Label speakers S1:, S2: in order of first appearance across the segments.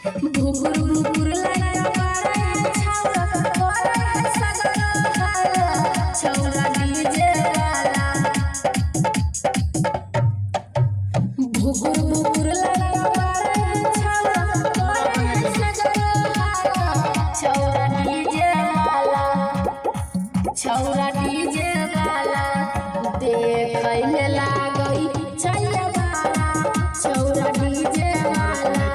S1: भुकुर भुकुर light बारै है छौरा, करै है सगर हाला, छौरा डीजे वाला। भुकुर भुकुर लाइट बारै है छौरा, करै है सगर हाला, छौरा डीजे वाला। छौरा डीजे वाला देखै में लागै छैया वाला, छौरा डीजे वाला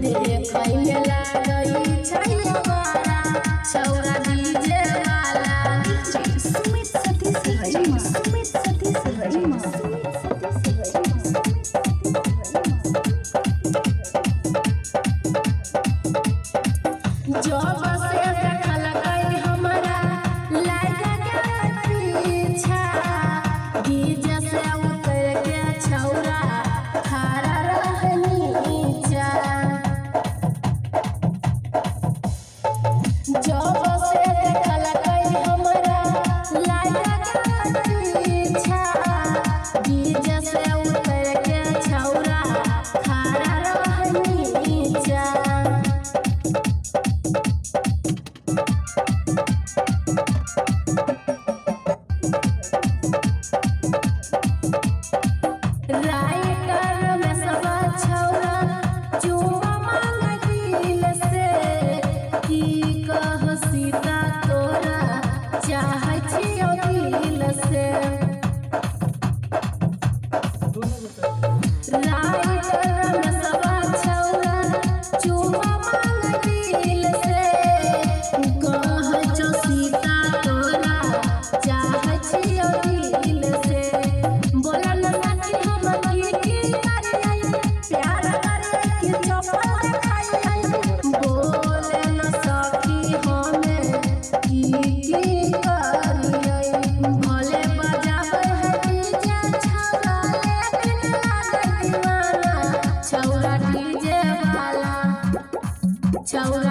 S1: देखै में लागै छैया वाला, छौरा डीजे वाला।
S2: सुमित सतीश रजिमा, सुमित सतीश रजिमा, सुमित सतीश रजिमा, सुमित सतीश रजिमा।
S1: जब से देखलकै हमरा लड़का के पीछा, डीजे से उतर के छौरा खड़ा रहै नीचा। जब से देखलकै हमरा लड़का के पीछा, डीजे से उतर के छौरा खड़ा रहै नीचा। राइटर में सब छौरा चुमा मांगै दिल से, की कह सीता तोरा चाहै छियौ दिल से। राइटर में सब छौरा चुमा मांगै दिल से, कहै छौ सीता तोरा चाहै छियौ दिल से। बोलल सखी हम की की करियै, प्यार करियै कि चप्पल खाइयै। बोलल सखी हमे की की करियै, भले बजाबै है डीजे छौरा, लेकिन लागै दीवाना, छौरा डीजे वाला, छौरा।